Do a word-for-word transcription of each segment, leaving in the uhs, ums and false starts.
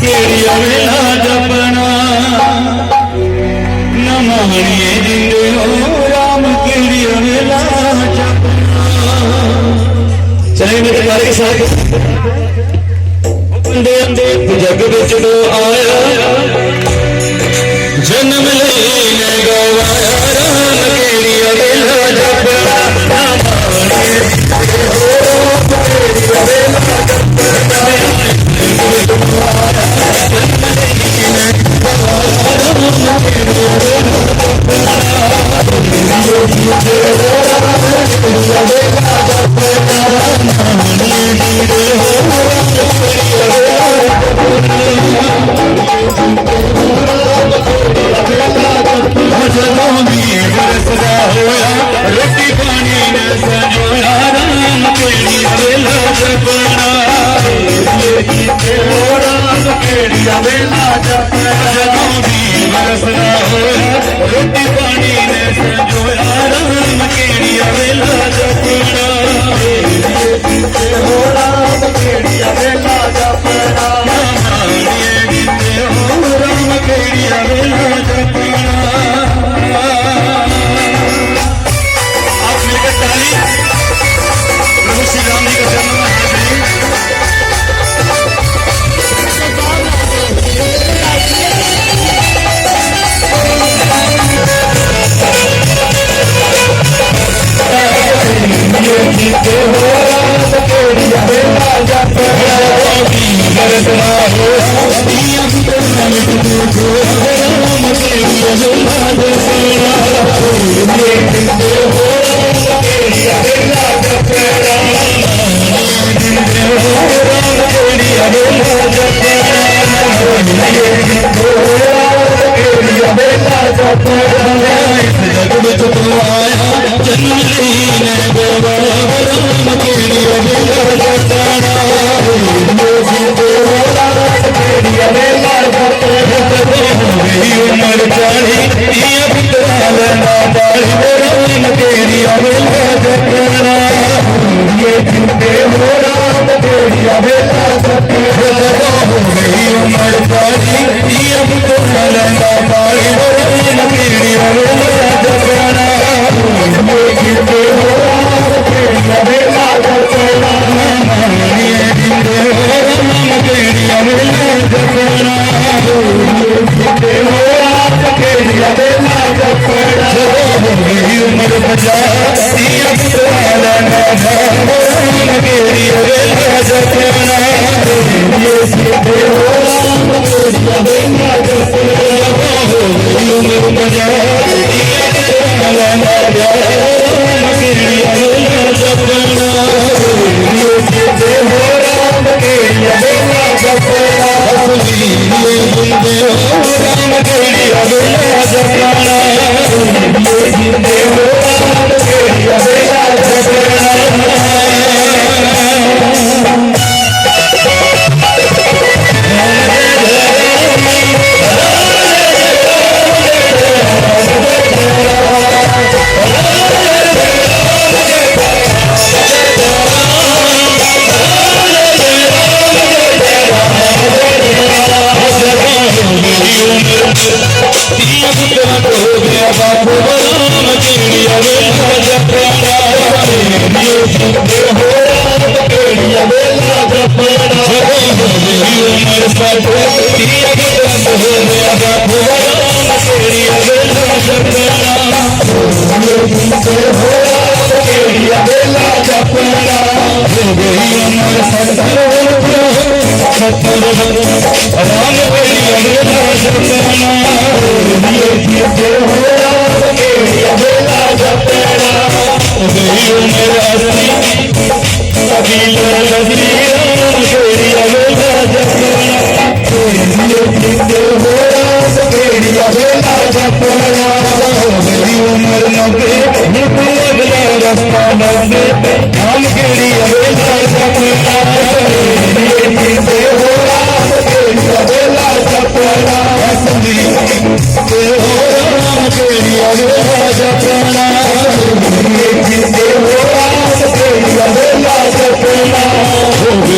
केह्ड़ी अवेला जपना, नमानिये जिंदे हो राम, केह्ड़ी अवेला जपना। चलिए, मेरे प्यारे के साथ, बंदे अंदे जग विच दो आया, जन्म लेने गवाया राम, केह्ड़ी अवेला जपना।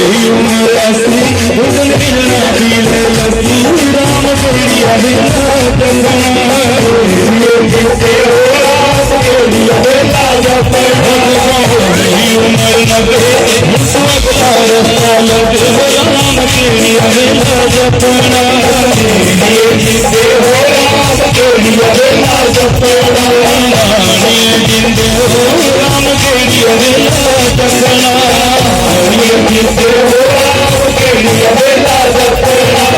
उम्र अस्सी, हुस्न मिलना पी ले लस्सी, राम केड़िया वेला जपना। ये किते हो राम केड़िया वेला जपना। उम्र नब्बे, हुस्न का रस्ता लगे, राम केड़िया वेला जपना। ये किते हो राम केड़िया वेला जपना। ये जिंदे हो राम केड़िया वेला जपना। ये किते हो राम केड़िया वेला जपना।